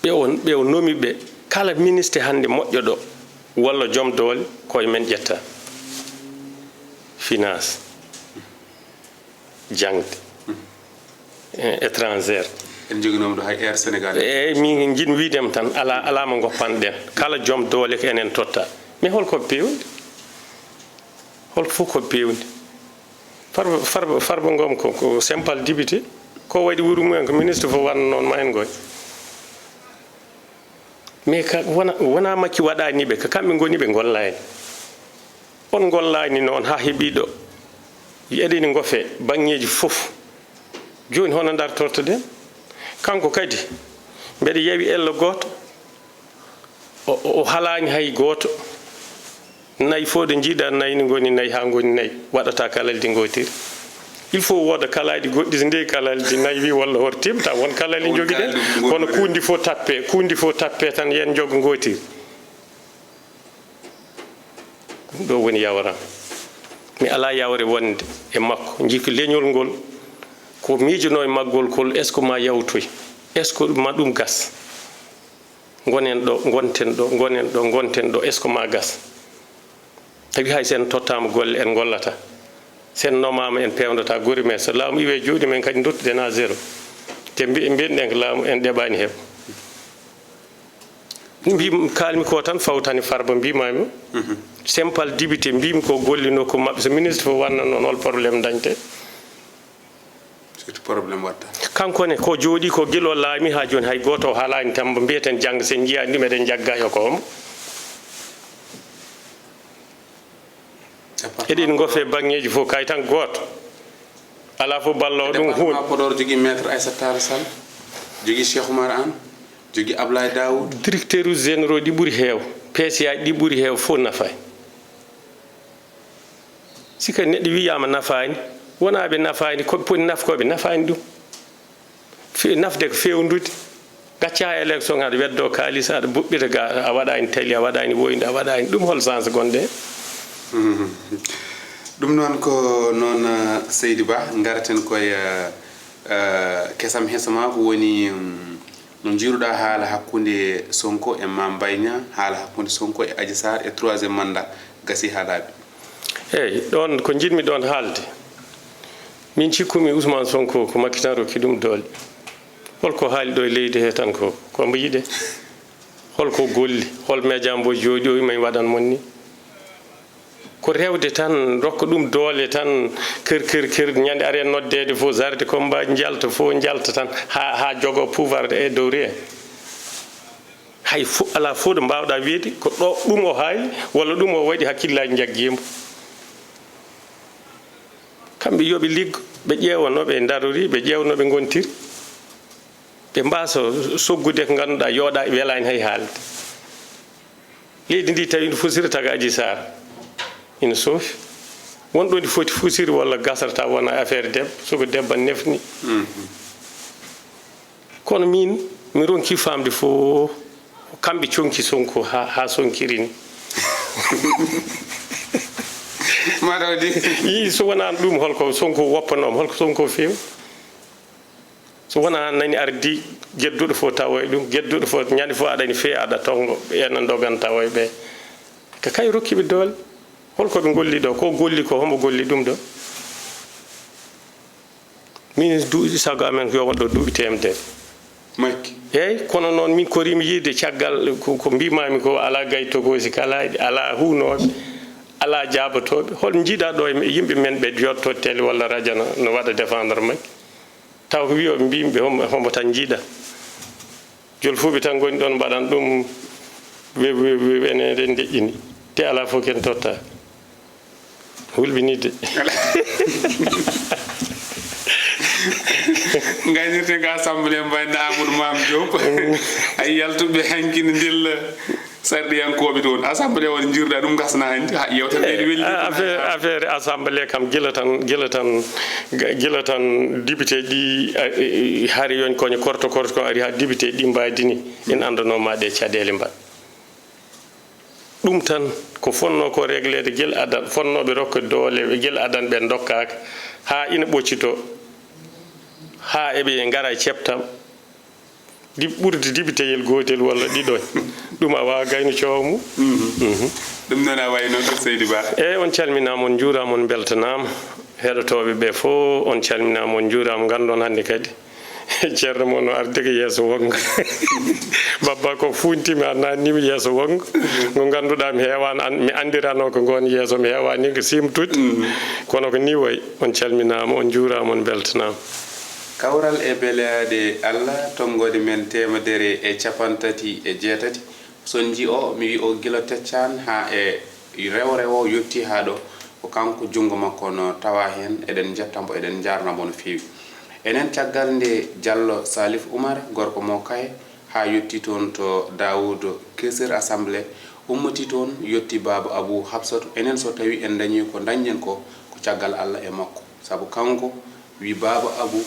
ɓe o, ɓe o nomi ɓe, kala ministre hannde moƴƴo ɗo, walla joom doole, ko e men ƴetta. Finance. Jaŋde, eh, étrangère. En njoginoomi ɗo hay Air Sénégal. Eyi, min njiɗmi wiidema tan, alaa, alaa mo ngoppanɗen. Kala joom doole ko enen totta. Mais hol ko ɓe peewndi? Hol fof ko ɓe peewndi? Farba, Farba, Farba Ngom ko, ko simple député. Ko waɗi wuro mumen ko ministre fof wanno noon ma en ngoy. Mais ka, wona, wona Macky waɗani ɓe, ko kamɓe ngoni ɓe ngollani. On ngollani noon haa heɓi ɗo. Eɗeni ngofe baŋŋeeji fof. Jooni hono ndartortoɗen? Kanko kadi, mbeɗa yawi ello gooto. O, o, o halaani hay gooto. Nayi fof ɗo njiiɗa nayi ne ngoni nayi haa ngoni nayi. Waɗata kalaldi ngootiri. Il faut wooda kalaaji goɗɗi so ndewi kalaldi nayi wi walla hortiima taw won kalali njogiɗen. Kono kuundi fof tappe, kuundi fof tappe tan yen njog ngootiri. Ɗum ɗo woni yawram. Mi alaa yawre wonde e makko. Njiki leñol ngol, ko miijuno e maggol kol, est-ce que ma yawtoy? Est-ce que ma ɗum gas? Ngonen ɗo, ngonten ɗo, ngonen ɗo, ngonten ɗo, est-ce que ma gas? Tawi hay sen tottaama golle, en ngollata. Sen nomaama, en pewnata gure men. So laamu iwe juuɗe men kadi, duttoɗen ha zéro. Te mbi-, mbiɗen ko laamu, en ɗeɓani heɓ. Mbi-, kalmi ko tan fawtani Farba, mbimami. Mhm. Simple député, mbimi ko gollino ko maɓɓe. So ministre fof wannan noon, hol problème dañte? Surtout problème watta. Kanko ne, ko jooɗi ko gila o laami haa jooni, hay gooto o haalaani tan mbo mbiyeten jannga, sen njiyaani ɗum eɗen njagga yo ko hombo. Eɗen ngofe baŋŋeeji fof, kay tan gooto. Alaa fof ballo ɗum huunde. Département Podor jogii Maître Aissata Tall Sall, jogii Cheikh Oumar Anne, jogii Ablaye Daoud. Directeur généraux ɗi ɓuri heew, P C A ɗi ɓuri heew fof nafaani. Si kadi neɗɗo wiyaama nafaani, wonaa ɓe nafaani, ko ɓe poti nafkooɓe nafaani ɗum. Fe-, nafde ko fewndude. Gacca élection, aɗa weddo kaalis, aɗa buɓɓita ga, a waɗani tali, a waɗani woyde, a waɗani ɗum, hol sens gonɗe? Mhm. Ɗum noon ko noon, eh, Seydi Ba, ngaraten koye, eh, eh, kesam hesama ko woni, mm, no njiiruɗaa haala hakkunde Sonko e Mame Mbaye Niang, haala hakkunde Sonko e Adji Sarr e troisième mandat gasi haa laaɓi? Eyi, ɗoon ko njiɗmi ɗoon haalde. Min cikkumi Ousmane Sonko ko Macky tan rokki ɗum doole. Holko haali ɗo e leydi he tan ko, ko mbo yiɗe? Holko golli? Hol média mbo jooɗi o wima mi waɗan mon ni? Ko rewde tan, rokka ɗum doole tan, kër, kër, kër, ñande are noddeede fof, zarde combat njalta fof, njalta tan, haa, haa jogo pouvoir e dow reen. Hay fo-, alaa fof ɗo mbaawɗaa wiyde ko ɗo ɗum o haali, walla ɗum o waɗi hakkillaaji njaggiima. Kamɓe yo ɓe liggo, ɓe ƴeewa no ɓe ndarori, ɓe ƴeewa no ɓe ngontiri. Ɓe mbaasa soggude ko ngannduɗaa yooɗa, welaani hay haalde. Leydi ndi tawi ndi fusiri taga Adji Sarr. Ina soofi. Won ɗo ndi foti fusiri walla gasata wona affaire debbo, soko debbo nefni. Mhm. Kono min, mi ronki famde fof, kamɓe conki Sonko ha, ha sonkiri ni. Mataw de. Yi, so wonaa ɗum, holko Sonko woppanoo, holko Sonko feewi? So wonaa nani ardi gedduɗo fof tawoy ɗum, gedduɗo fof, ñande fof aɗa ni fee aɗa tongo, ɓe ena ndogan tawoy ɓe. Ko kay rokki ɓe doole. Holko ɓe golli ɗo? Ko golli ko, homo golli ɗum ɗo? Min duuɓi sago amen ko yo won ɗo duuɓi teemedere. Makki. Eeyi, kono noon min koriimi yiide caggal ko, ko mbimami ko, alaa gay togoosi kalaaɗi, alaa huunooɓe, alaa jaabotooɓe. Hol njiiɗa ɗo e yimɓe men ɓe jotto télé walla radio no, no waɗa défendre Makki? Taw ko wiyo mbimi ɓe homo, homo tan njiiɗa. Jolfuuɓe tan ngoni ɗon mbaɗan ɗum we-, we-, we-, enen eɗen deƴƴini. Te alaa fof ken totta. Hulɓinidde. Ngaynirten ko assemblée mbayna Amadou Mame Diop. Ay yaltuɓe hanki ne ndilla sarɗiyankooɓe toon. Assemblée o ne njirɗa ɗum gasna hanki. Ha, yewtere nde ne welli. Eh, affaire, affaire assemblée kam gila tan, gila tan, gila tan député ɗi, eh, eh, hari yon koñe korto korto ko ari ha député ɗi mbaadini. En anndanooma ɗe caɗeele mba. Ɗum tan ko fonnoo ko régleede gila adan, fonnooɓe rokkude doole gila adan ɓe ndokkaaka haa ina ɓoccitoo, haa eɓe ngara e ceptam ɗi ɓurdi dibiteyel gootel walla ɗiɗon. Ɗum a waawaa gayno coomu. Mhm. Mhm. Ɗum noon a wayi noon ko Seydi Ba. Eey, on calminaama, on njuuraama, on mbeltanaama. Heɗotooɓe ɓe fof, on calminaama, on njuuraama. Nganndon hannde kadi, Ceerno mon o ardi ko yeeso wonngo. Babba ko fuunti mi, a naatni mi yeeso wonngo. Ngo ngannduɗaa mi heewaani an-, mi anndirano ko ngoon yeeso, mi heewaani ko simtude. Mm. Kono ko ni wayi, on calminaama, on njuuraama, on mbeltanaama. Kawral e beleeɗe Allah, tonngoode men teemedere e capanɗe tati e jeetati. So on nji o, mi wi o gila Teccaan haa e rewo rewo yettii haa ɗo. Ko kanko junngo makko no tawaa heen. Eɗen njetta mbo, eɗen njaarna mbo no feewi. Enen caggal nde Jallo Salif Umar, gorko mo Kaye, haa yettii toon to Daawuud Kesir Assemblée, ummotii toon, yettii Baaba Abuu Hafsatu. Enen so tawii en ndañii ko ndañɗen ko, ko caggal Allah e makko. Sabu kanko wi Baaba Abuu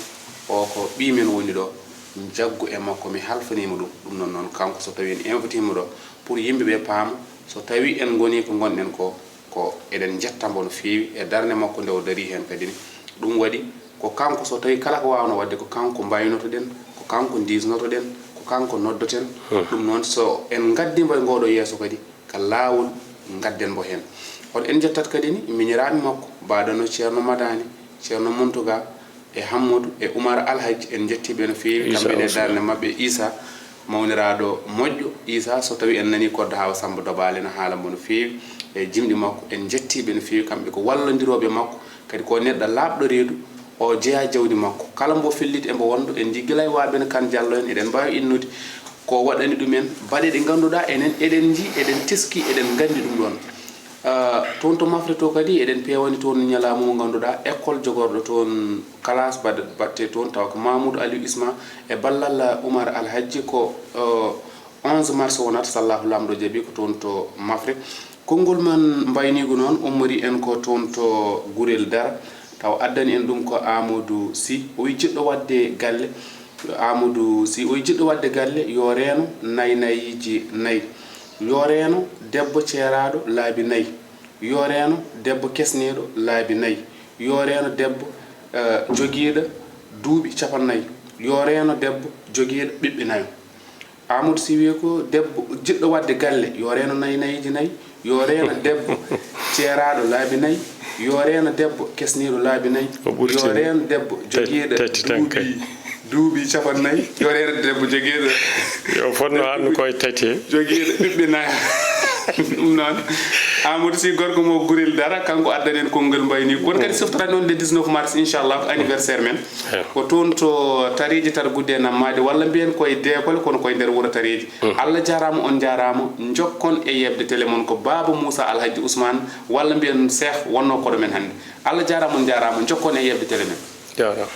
o ko ɓiy men woni ɗo, njaggu e makko, mi halfaniima ɗum. Ɗum noon, noon kanko so tawii en invitiima ɗo pour yimɓe ɓe paama, so tawii en ngonii ko ngonɗen ko, ko eɗen njetta mbo no feewi e darnde makko nde o darii heen kadi ne. Ɗum waɗi ko kanko, so tawii kala ko waawnoo waɗde, ko kanko mbaynotoɗen, ko kanko ndiisnotoɗen, ko kanko noddoten. Hmm. Ɗum noon, so en ngaddii mbo e ngoo ɗoo yeeso kadi, ka laawol, ngadden mbo heen. Kono en njettat kadi ni miñiraaɓe makko, mbaɗano Ceerno Madani, Ceerno Muntuga, e Hammadou, e Umar Alhaji, en njettii ɓe no feewi, Isa kamɓe ne, Ousmane. Darnde maɓɓe, Isa, mawniraaɗo moƴƴo, Isa, so tawii en nanii Koddo Haawa Samba Dobaale no haala mbo no feewi, e jimɗi makko, en njettii ɓe no feewi, kamɓe ko wallondirooɓe makko, kadi ko neɗɗo laaɓɗo reedu, o jeyaa jawdi makko. Kala mbo felliti e mbo wonndo, en njii gila e Waaɓe en Kan Jallo en, eɗen mbaawi innude ko waɗani ɗum en, baɗe ɗe ngannduɗaa enen eɗen njii, eɗen teski, eɗen nganndi ɗum ɗoon. Ah, toon to Mafre to kadi, eɗen peewani toon ñalawma mo ngannduɗaa, école jogorɗo toon classe baɗ-, baɗte toon, tawa ko Mamoudou Aliou Isma e ballal Oumar Alhadji ko, eh, onze mars wonata, so Allahu Laamɗo jaɓi, ko toon to Mafre. Konngol man mbayniigu noon ummori en ko toon to Gurel Dara, tawa addani en ɗum ko Amadou Sy, o wi jiɗɗo waɗde galle. Amadou Sy, o wi jiɗɗo waɗde galle, yo reeno naynayiji nayi. Yo reeno debbo ceeraaɗo laabi nayi. Yo reeno debbo kesniiɗo laabi nayi. Yo reeno debbo, eh, jogiiɗo duuɓi capanɗe nayi. Yo reeno debbo jogiiɗo ɓiɓɓe nayo. Amadou Sy wi ko debbo jiɗɗo waɗde galle, yo reeno nayi, nayiji nayi. Yo reeno debbo ceeraaɗo laabi nayi. Yo reeno debbo kesniiɗo laabi nayi. O ɓurti. Yo reeno debbo jogiiɗo tati tan duuɓi, kay. Duuɓi capanɗe nayi. Yo reeno debbo jogiiɗo. Yo fotno hanno koye tati. Jogiiɗo ɓiɓɓe nayo. Ɗum noon, Amadou Sy, gorko mo Gurel Dara, kanko addani en konngol mbayni. Kono kadi softoraade noon le dix-neuf mars, inchallah, ko anniversaire men. Eh. Ko toon to Tareji Targudde e Nammaade, walla mbiyen koye Deekole, kono koye nder wuro Tareji. Mm. Allah jaaraama, on njaaraama. Njokkon e yeɓde télé mon ko Baaba Moussa Alhaji Ousmane, walla mbiyen Cheikh wonnoo koɗo men hannde. Allah jaaraama, on njaaraama. Njokkon e yeɓde télé men. Jaaraama.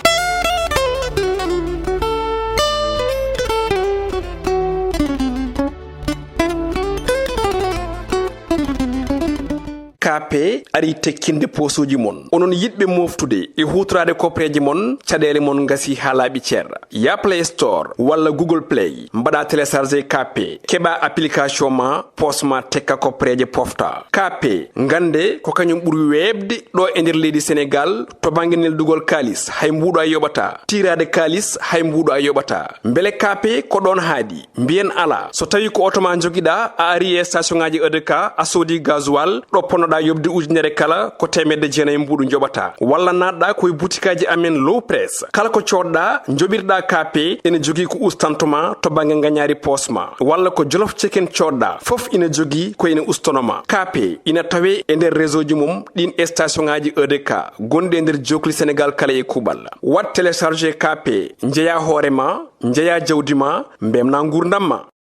K P arii tekkinde poosuuji mon. Onon yiɗɓe mooftude e huutoraade kopreeje mon, caɗeele mon ngasii haa laaɓi cer. Yaa Play Store walla Google Play, mbaɗaa télécharger K P, keɓaa application ma, poos ma tekka kopreeje pofta. K P, ngannde ko kañum ɓuri weeɓde ɗo e nder leydi Senegaal to bannge neldugol kaalis, hay mbuuɗo a yoɓataa. Tiiraade kaalis, hay mbuuɗo a yoɓataa. Mbele K P ko ɗoon haaɗi? Mbiyen alaa. So tawii ko oto ma njogiɗaa, a arii e station ŋaaji E D K, a soodii gasoil, ɗo ponnoɗaa yoɓde ujunere kala, ko teemedde jeenayi mbuuɗu njoɓataa. Walla naatɗaa ko e butikaaji amen Low Press. Kala ko coodɗaa, njoɓirɗaa K P, ene jogii ko ustanto ma to bannge ngañaari poos ma. Walla ko Jolof Chicken coodɗaa, fof ina jogii ko ina ustono ma. K P ina tawee e nder réseau ji mum ɗiin e station ŋaaji E D K gonɗi e nder jookli Senegaal kala e kuuɓal. Waɗ télécharger K P, njeyaa hoore ma, njeyaa jawdi ma, mbeltinaa nguurndam ma.